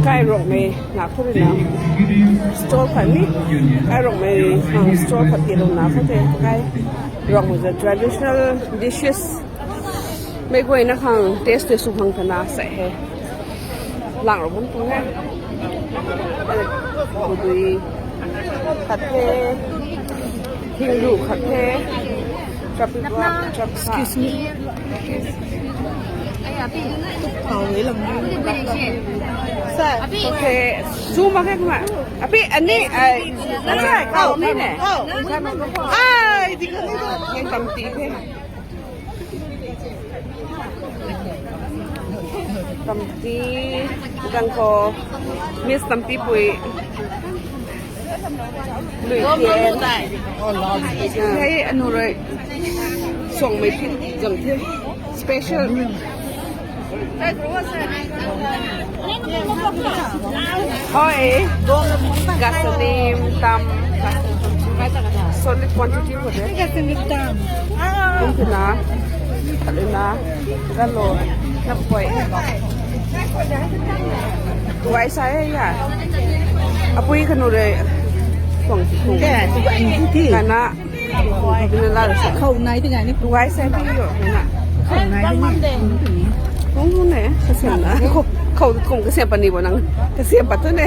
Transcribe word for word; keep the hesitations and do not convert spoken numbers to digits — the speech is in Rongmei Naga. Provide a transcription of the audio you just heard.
Kai Rongmei na khou rui na store khat ni, kai Rongmei hang store khat ti lou na khou the, kai Rongmei the traditional dishes. Mei guayna khang taste tei sw khang thana sa he. Lang rou bam tuang he. Budui khat the, hingru khat the, trapik, trapik. Excuse me. Sa, okay, zoom mak khe kumna. Api, ani, ai, nang sa, kau ni ne. Ai, di kau ni tu. Yang tam ti the. Tamti, kang khou, Miss Tamtipui. Lui Tian. Hei anu rui. Suangmei phi zam the. Special. Hoi. Gasanim tam. Solid quantity khou de. Gasanim tam. Kum tina. Kalina. Galo. Napoi. Tuai sa e ya. Apui kanu rui. Tuang ti kung. Kana. Khou nai ti ngai ni. Tuai sa e ti yo. Kana. Khou nai ti ngai. Kung kung ne. Kasiam na. Khou, khou kung kasiam pani bo nang. Kasiam pat tu ne.